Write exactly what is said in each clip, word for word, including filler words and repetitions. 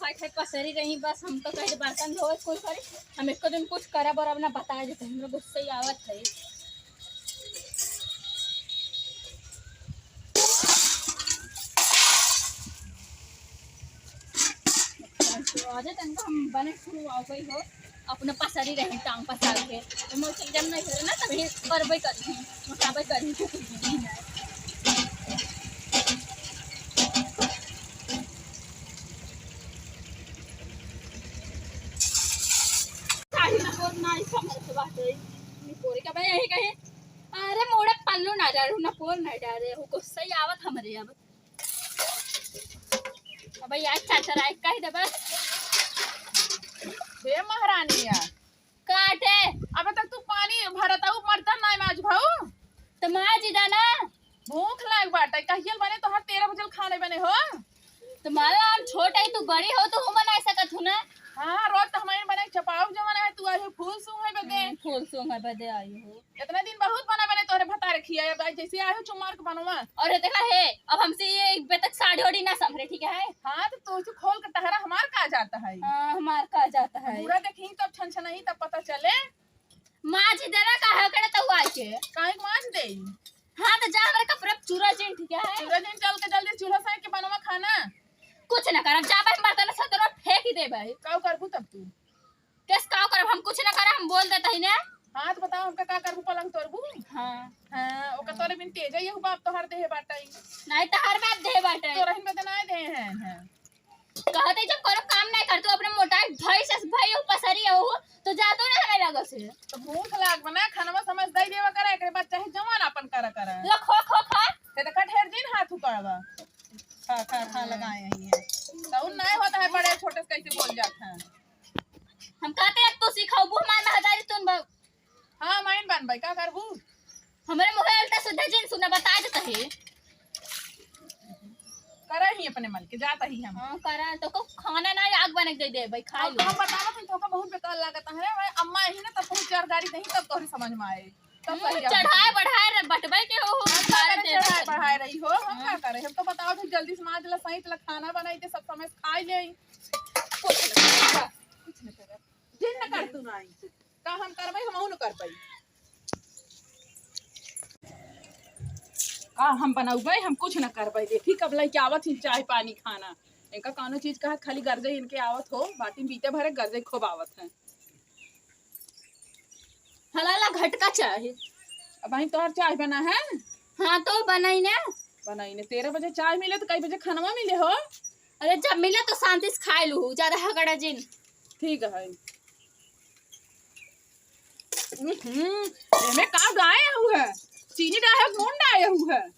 खाए खाए पसरी रही, बस हम तो कहे बर्तन धोवे कुल करी, हम एको दिन कुछ करब और अपना बता देते, हमरा गुस्सा ही आवत है। तो आजे तनका हम बने शुरू आ गई हो, अपना पसरी रही टांग पसार के, तो मोर से जब नहीं करे ना तभी करबे करी, मोटाबे करी। काहे ना कोर ना इस हमर से बात है। निपोरे का भाई यही कहे, "अरे मोड़ा पल्लू ना डारे, ना पोर ना डारे, हो गुस्सा ही आवत हमरे अब।" अब यार चरचराए कह देबा। हे महारानी या। काटे। अबे तक तू पानी भरत आऊ, मरता नाय माज भाऊ। त माज ही जाना। भूख लाग बाटे, कहियल बने तोहर तेरह बजल खाने बने हो। त माला हम छोट है, तू बड़ी हो, तू हूँ बनाए सकत हूँ ना। हाँ, रोज तो हमारे बने चपाऊ जमाना है, तू आयो फूल सूंघे बदे। हम्म, फूल सूंघे बदे आई हो। इतना दिन बहुत बना बने तोहरे भतारे खिया, अब जैसे आयो चुमार के बनवा। और ये देखा है, अब हमसे ये एक बे तक साड़ी ओड़ी ना संभरे, ठीक है? हाँ, तो तू इसे खोल के टहरा, हमार का जाता है? हाँ, हमार का जाता है? पूरा देखी तब छन छन ही तब पता चले। माज देना का है ओकरे तो आके। काहे के माज दे? हाँ, तो जा हमरे कपड़ा चूरा जिन, ठीक है? चूरा जिन चल के जल्दी चूल्हा साइड के बनवा खाना। कुछ ना करब, जा भाई मर्दन से तो फेंक ही दे भाई। काऊ करबू तब तू? केस काऊ करब, हम कुछ ना करब, हम बोल देता ही ने। हाँ, तो बताओ हमका का करबू, पलंग तोड़बू? हाँ। हाँ, ओका तोरे बिन तेज है, ये बाप तोहर देह बाटे। नहीं, तोहर बाप देह बाटे। तो रहिन बदे ना दे हैं, हैं। कहते जब कोनो काम नहीं करतू, अपने मोटा भैंस अस भई हो, पसरी हो, तो जातो ना हमें लगे से। तो भूख लाग बना, खानवा समझ दे देवा करे, एकरे बाद चाहे जवान अपन करा करा। लो खो, खो, खो। ते तो कट हेर दिन हाथ उकाड़वा। खा, खा, खा लगाए हैं ये। तो उन नहीं होता है, बड़े छोटे से कैसे बोल जाता है। हम कहते हैं, तू सिखाओ, बू हमारे महतारी तुम ब- हाँ, माइन बन भाई, का करबू? हमरे मुहे उल्टा सीधा जिन सुना, बता देता है। करा ही अपने मन के, जाता ही हम। हाँ, करा, तो को खाना ना आग बने के दे दे भाई, खा अब लो। हम बतावत हई, तोका बहुत बेकार लागत है भाई। अम्मा यही ना, तब बहुत चार गाड़ी दही, तब तोहरी समझ में आए। तब हम्म, सही रहत चढ़ाए है। बढ़ाए रे, बटवे के हो, हो, हम का सारे करे, दे चढ़ाए दे। बढ़ाए रही हो, हम का हाँ। करे? हम तो बताओ, तो जल्दी से माज ला, सही ला, खाना बनाई दे, सब समय से खाई ले। कुछ न करे, कुछ न करे। जिन न कर तू ना आई। का हम करबै, हमहू न कर पाई। का हम बनउबै, हम कुछ न करबै। देखी कब लइके आवत ही चाय पानी खाना। इनका कौनो चीज कहा खाली गरजे इनके आवत हो, बाटी में बीते भरे गरजे खूब आवत है। हलाला घटका चाय। अब भाई तोहर चाय बना है? हाँ तो बनाई ने। बनाई ने। तेरह बजे चाय मिले तो कई बजे खानवा मिले हो? अरे जब मिले तो शांति से खाए लू, ज्यादा हगड़ा जिन। ठीक है। हम्म, एमे का डाए हउ है? चीनी डाए हउ, नून डाए हउ है?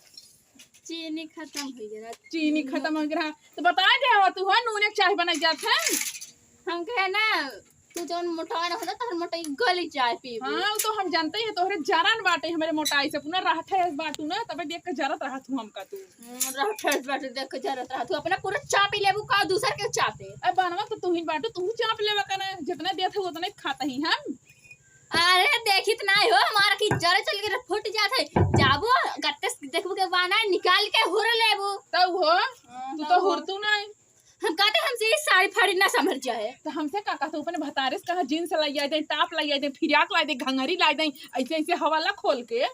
चीनी खतम होइ गया। चीनी खतम होइ गया। तो बताए दे हवा तू, हो, नून एक चाय बना जात है। हम कहे ना, तू जौन मोटा ना हो ना, तोहर मोटा एक गली चाय पीबू। हाँ, वो तो हम जानते ही हैं, तोहरे जरन बाटे हमरे मोटाई से, पुना रहत है बाटू ना, तबे देख के जरत रहत हूँ हमका तू। हम्म, रहत है बाटू देख के जरत रहत हूँ। अपना पूरा चाय पी लेबू का, दूसर के चाय पे? अब बनवा तो तू ही बाटू, तू ही चाप लेवा करे, जितना देत है उतने खात ही हम। अरे देखित ना हो, हमारा की जरे चल के फुट जात है। जाबू गत्ते से देखबू के बाना निकाल के हुर लेबू। तब हो, हाँ, तू तब तो हो। हुरतू नहीं। हम कहते हमसे ये साड़ी फाड़ी ना समझ जाए। तो हमसे का कहते, अपने भतारे से कहा जींस लाई आए दे, टॉप लाई आए दे, फिराक लाई दे, घंघरी लाई दे, ऐसे ऐसे हवाला खोल के।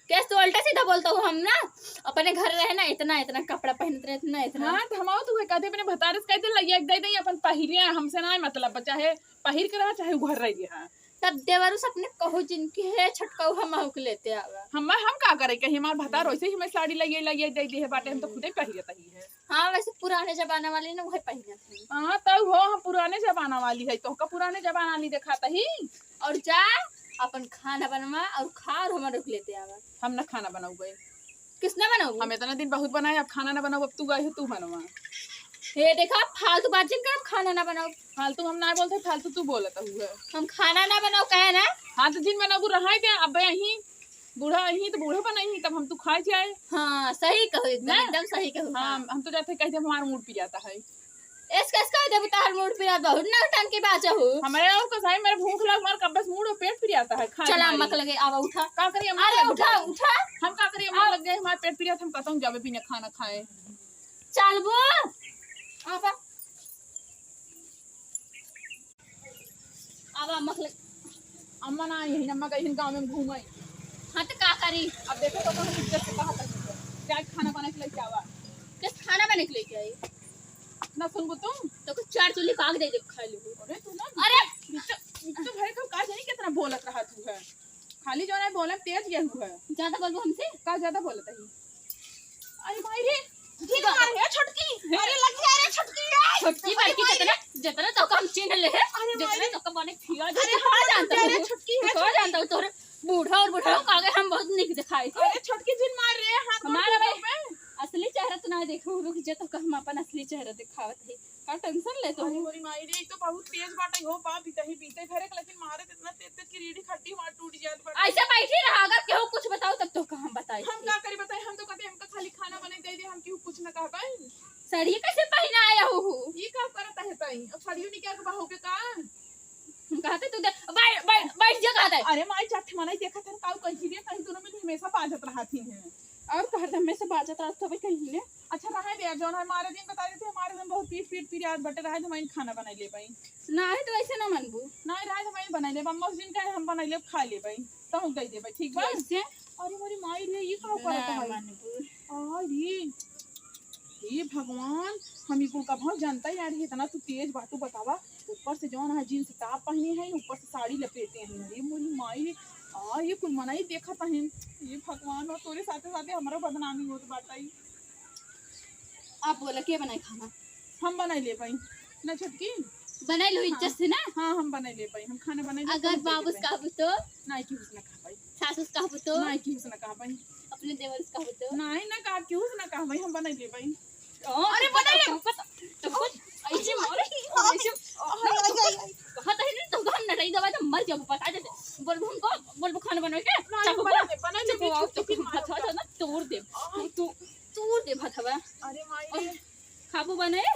कैसे तो उल्टा सीधा बोलता हूँ हम ना, अपने घर रहे ना इतना इतना कपड़ा पहनते रहे, इतना इतना। हाँ, तो हम आओ तो कहते अपने भतारे से कहते लाई आए दे दे, अपन पहिरे, हमसे ना मतलब, चाहे पहिर के रहा, चाहे घर रह गया। तब देवरू से अपने कहो जिनकी है छटकाऊ हम आउक लेते आवा। हम, हम का करे कहीं, हमार भतार वैसे ही हमें साड़ी लाई लाई दे दे है बाटे, हम तो खुदे पहिरत ही है। हाँ, वैसे पुराने जमाना वाली ना, वही पहिरत है। हाँ, तब हो, हम पुराने जमाना वाली है, तोहका पुराने जमाना वाली देखात ही। और जा, अपन खाना बनवा और खा और हमारे रुक लेते आवा। हम ना खाना बनाऊ गए। किसने बनाऊ? हम इतना दिन बहुत बनाए, अब खाना ना बनाऊ, अब तू गए हो, तू बनवा। हे देखा, फालतू बात जिन कर, हम खाना ना बनाऊ। फालतू हम ना बोलते, फालतू तू बोलत हुआ। हम खाना ना बनाऊ कहे ना? हाँ, तो जिन बनाऊ रहाई दे, अब यहीं बूढ़ा अही तो बूढ़े बनाई, तब हम तू खाए जाए। हाँ, सही कहो, एकदम, ना? एकदम सही कहो। हाँ, हाँ। हम तो जाते कह दे हमारा मूड पी जाता है। एस कस कह देबू तोहर मूड पी जाता, बहुत नौटंकी बाजा हो। हमारे और का साई, मेरे भूख लग, मार कब बस मूड और पेट पी जाता है, खाए चला हमारी। अम्मा के लगे, आवा उठा। का करी अम्मा अरे लग उठा, जाए? उठा। हम का करी अम्मा आ। लग जाए, हमारा पेट पी जाता, हम कहता हूँ जाबे बिना खाना खाए। चलबो। आवा। अम्मा के ले-, अम्मा ना आई है, अम्मा गई है गाँव में घूमे। हाँ, तो का करी? अब देखो तो हम इज्जत से कहा तक जाए खाना बना के लेके आवा। किस खाना बना के लेके आई? ना सुनबो तुम? तो कुछ चार चुल्ली का आग दे दे, खा लेबो। अरे तू ना अरे! बिट्टू, बिट्टू भाई को का जानी कितना बोलत रहा तू है। खाली जो है बोले तेज गेहूं है। ज्यादा बोलबो हमसे? का ज्यादा बोलत है? अरे माई रे, जिन मार है छोटकी। अरे लग जा रे छोटकी रे। छोटकी अरे बड़की माई जितना, रे। जितना तो हम चिन्ह ले है, अरे माई जितना रे। तो बने खिया दे, अरे तू का हाँ, जानता जा रे हूँ? छोटकी तू है का छोटकी। जानता हूँ? तोहरे बूढ़ा और बुढ़ऊ का आगे हम बहुत निक दिखाई थी। अरे छोटकी जिन मार रे, हाथ गोड़ हमारा तोड़ भाई दे। असली चेहरा तो ना देखो, रुक जा, तो हम अपन असली चेहरा दिखावत है। का tension ले तो? अरे मोरी माई रे, ई तो बहुत तेज बाटे हो बाप, बीते ही बीते घरे के, लेकिन मारे तो इतना तेज तेज कि रीढ़ी खड्डी मार टूट जात बाटे। ऐसे बैठी रहा, अगर केहू कुछ बताओ तब तो का हम बताई। हम का करी बताई, हम तो कहते हमका खाली खाना बनाई दे दे, हम केहू कुछ ना कह पाई। साड़ी कैसे पहना आया हो? हो? ई का करत है तई? अब साड़ियों निकाल के बहाओगे का? हम कहते तू दे, बैठ, बैठ, बैठ जा कहते। अरे माई, चार ठे मनई देखत हन, काऊ कहीं रे, कहीं दोनों में हमेशा बाजत रहत ही हैं। और कहते हमेशा बाजत रहत हवे कहीं ने। अच्छा रहे दे, जौन हमारे दिन बता देते, हमारे दिन बहुत पीट पीट पीट आज बटे रहे, हम खाना बनाई ले पाई। नहीं तो ऐसे ना मनबू। नहीं रहे, हम बनाई ले, अम्मा उस दिन कहे हम बनाई ले, खा ले पाई, तो हम दे दे भाई, ठीक बा? कैसे? अरे मोरी माई रे, ये का ना करत है? मनबू। अरे हे भगवान, हम ई कुल कबहूँ जनता यार, इतना तू तेज बाटू बतावा। ऊपर से जौन है जींस टॉप पहने है, ऊपर से साड़ी लपेटे हैं। अरे मोरी माई, आ ये कुल मनई देखत हैं। ये भगवान, और तोरे साथे साथे हमरो बदनामी होत बाटई। आप बोला, के बनाई खाना? हम बनाई ले पाई ना छोटकी। बनाई लो हाँ। इज्जत से ना। हाँ, हम बनाई ले पाई, हम खाना बनाई ले अगर पाई, बाबूस कहबू तो? नहीं, केहू से ना कह पाई। सासुस कहबू तो? नहीं, केहू से ना कह पाई। अपने देवर से कहबू तो? नहीं ना कह, केहू से ना कह पाई, हम बनाई ले पाई। अरे बनाई ले। तो कुछ ऐसे मारे, ऐसे कहत है ना, तो हम नटई दवा तो मर जाबू, बता देते। बोलबू हमको, बोलबू खाना बनवे के? नहीं, चाकू बनाई ले, बनाई ले, चाकू आओ, छोटकी तो मार हथवा ना तोड़ दे। तू तोड़ दे हथवा। अरे माई रे। खाबू बनाए?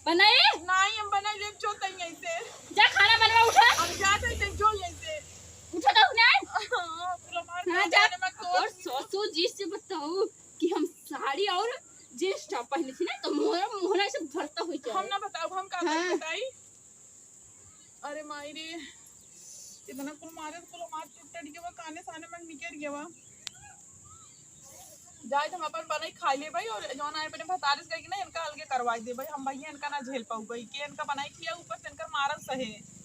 बनाए? नहीं, हम बनाई लेब, जो तई ऐसे। जा खाना बनवा, उठा। हम जात हई, तई जो ऐसे। उठा तो नहीं। हाँ, पूरा मार हाँ, खा जा। जाने में तोड़ और ससुर जी से बताऊ कि हम साड़ी और जींस टॉप पहने थी ना, तो मोहरा, मोहरा से भरता हुई हम ना बताऊ, हम का हाँ। बताई? अरे माई रे, इतना कुल मारे, कुल मार टूट टट गया, काने साने में निकल गया। जाए तो हम अपन बनाई खा ले भाई, और जौन आए अपने भतारे से कहे कि ना, इनका अलगे करवाई दे भाई, हम भैया इनका ना झेल पाऊ भाई, कि इनका बनाई खिया, ऊपर से इनका मारल सहे।